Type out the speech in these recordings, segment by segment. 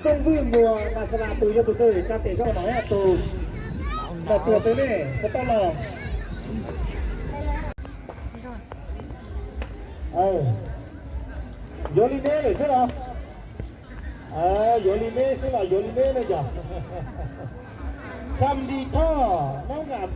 Vwj Muas Mas Xas Las tus yog tus twg, tsa tes zog no tus, los tuag tus nej puas tau los? Yuav li neb lawm xwb los? Yuav li neb xwb los yuav li neb no yog. Kham Lis Thoj, Noob Nam.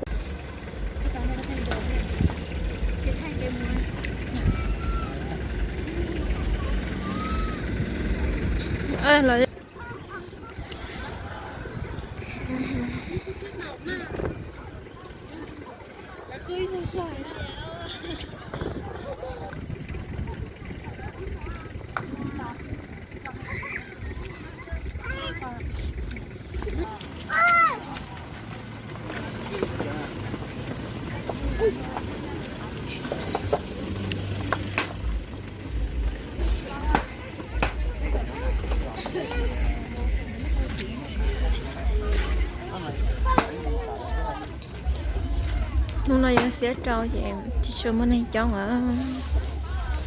Hnub no yog xiab rau ces tsis tshua muaj neeg coob os.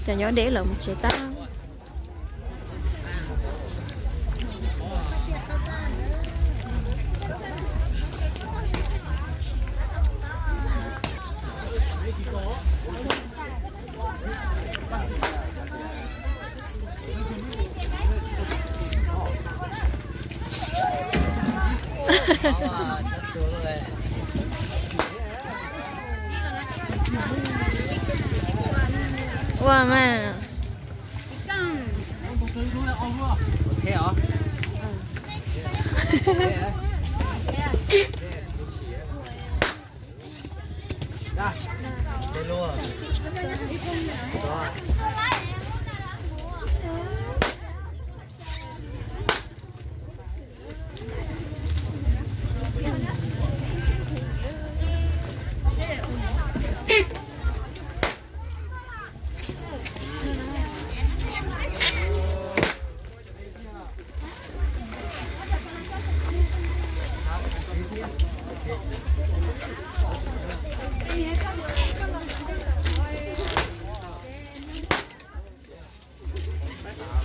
Cov nyob deb lawm mus tsev tag. Ua mas.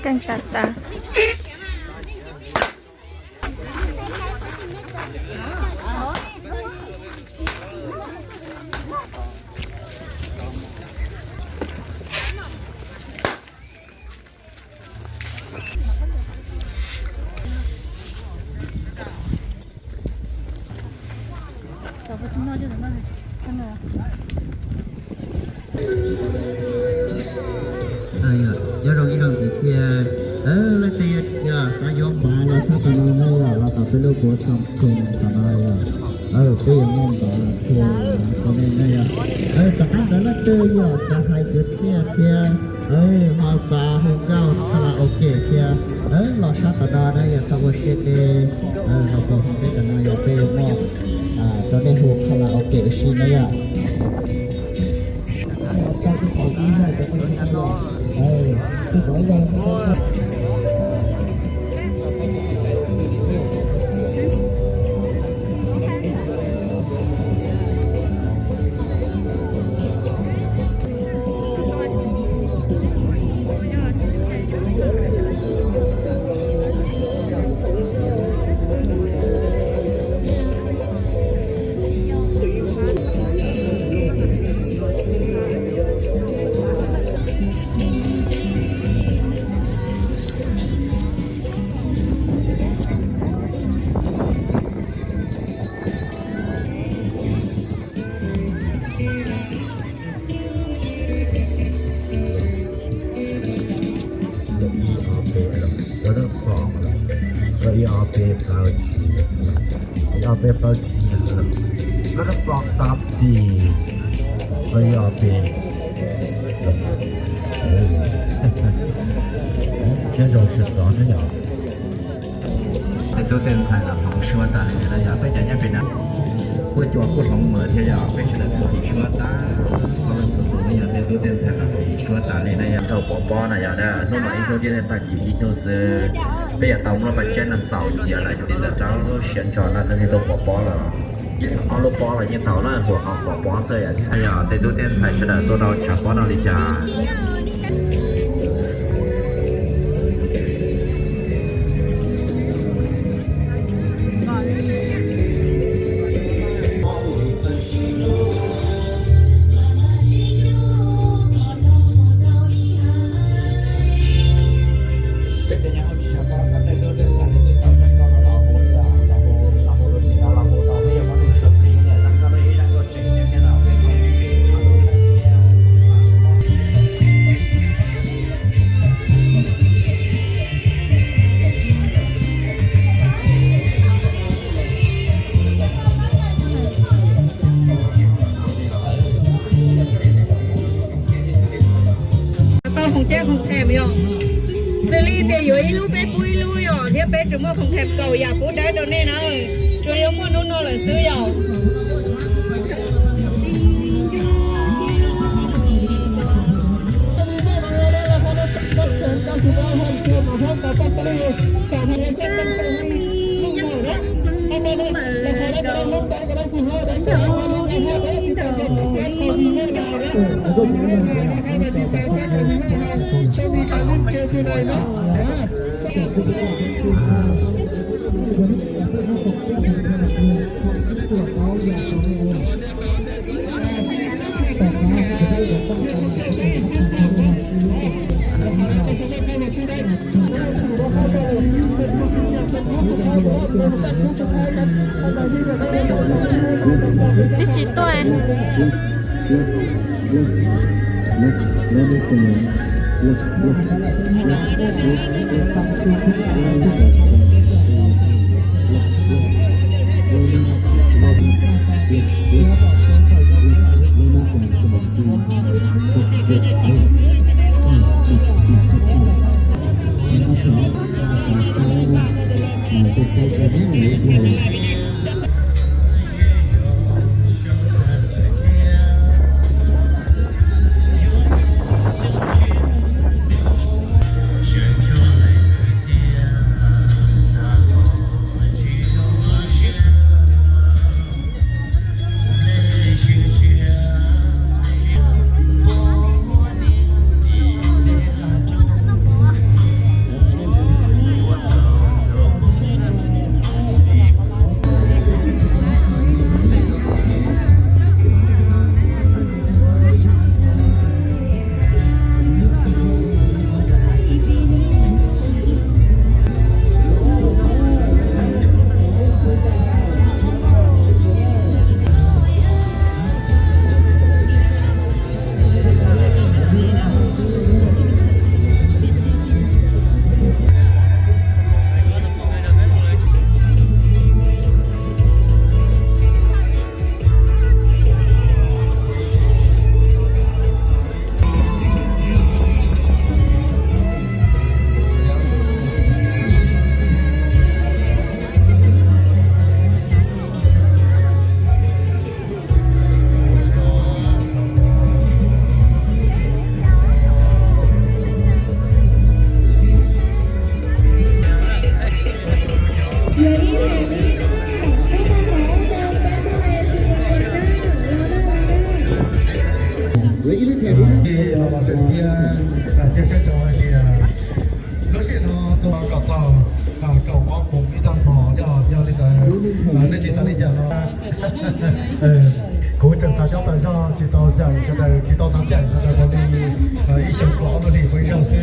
Keej tas tas. Nyob zoo ib zaug ntxiv thiab, leej twg yog xav yuav npav los txhob tau no na yom, los tom peb lub puav txoos txoos tom no yom. Peb yuav muaj npav los thiab rau nej na yom. Tom qab ntawd leej twg yog xav hais kwv txhiaj thiab ho xav hu nkauj karaoke thiab, los sab tom no na yom, txhob ua siab deb, los hu peb tom no yom, peb yuav muaj rau nej hu karaoke ua si na yom. Ib ob peb plaub tsib, ib ob peb plaub tsib, plaub plaub xab xis, ib ob peb. Nyob zoo sawv daws na yom. Tej tub tej ntxhais los hloov suab tas li na yom, peb cov nyob pem na kuj cua kuj hloov mawm thiab yom, peb sawv daws kuj hloov suab tas, txhua leej txhua tus na yom, tej tub tej ntxhais los hloov suab tas li na yom. Tau pov pob na yom, hnub no ib hnub thiab tag kis ib hnub xwb, peb yuav tau muab paj tseb no xaus cia lawm ces tau rau siab ntso na, nej thiaj tau pov pob los. Yeej ob lub pob los yeej tau na, huam qhov pov pob xwb yom. Yog tej tub tej ntxhais sawv daws tuaj rau tshav pob no li cas? Cab khoom kheem yog xws li tias yuav ib lub peb pub ib lub yog thiab peb tsuas muaj khoom kheem kaum yam pub dawb rau nej na. Tsuas yog muaj hnub no lawm xwb yog. Twb tsis tuaj. Los thiab nyob sab tso hais tias lub sij hawm no txog kom txog kaum ob moos ib tag hmo, yog yog li ntawd nej tsis xav li cas no. Kuv tseem xav nyob tas zog tsis tau caim sawv daws, tsis tau xav caim sawv daws mus li ib xyoos kaum ob lub hlis peb zaug xwb.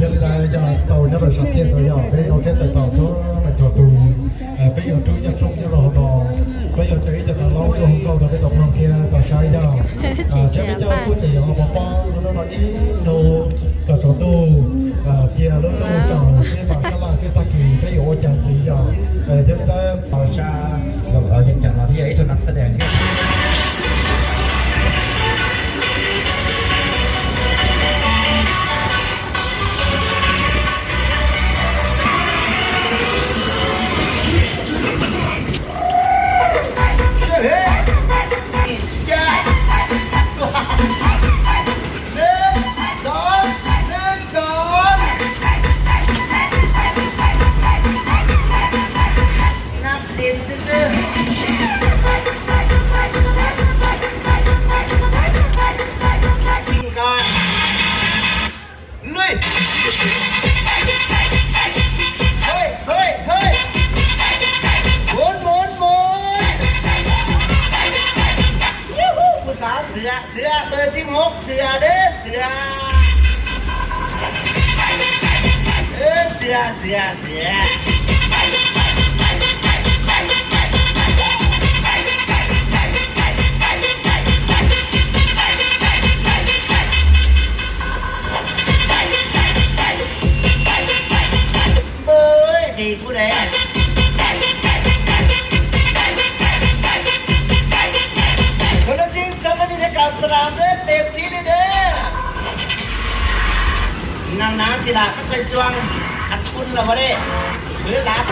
Yog li ntawd yog tau nyob rau sam thiaj no yog peb zoo siab txais tos txhua leej txhua tus. Peb yuav rub ib co rooj nyob rau hauv no, peb yuav caw ib co nas laub tuaj hu nkauj rau peb tau mloog thiab tau saib yog. Thiab peb coj kuj tseem yuav los pov pob hnub no ib hnub kom tsaus ntuj, cia lub ntuj tsaus peb mam sab laj thiab tag kis peb yuav ua cas ntxiv yog. Yog li ntawd sab zoo yeej cas no thiab yog ib tug nas xab dees thiab. Lui. Hơi, hơi, hơi. Bốn, bốn, bốn. Yuhu, một xá sửa, sửa, tôi xin hốt sửa đấy, sửa. Ê, sửa, sửa, sửa. Ơi, thì phút đấy. Thôi nó xin cho mình cái cà sra đấy, tìm tí đi đấy. Nag naav si lam qab qai xuas, qab kun los ua dej, kwv lam.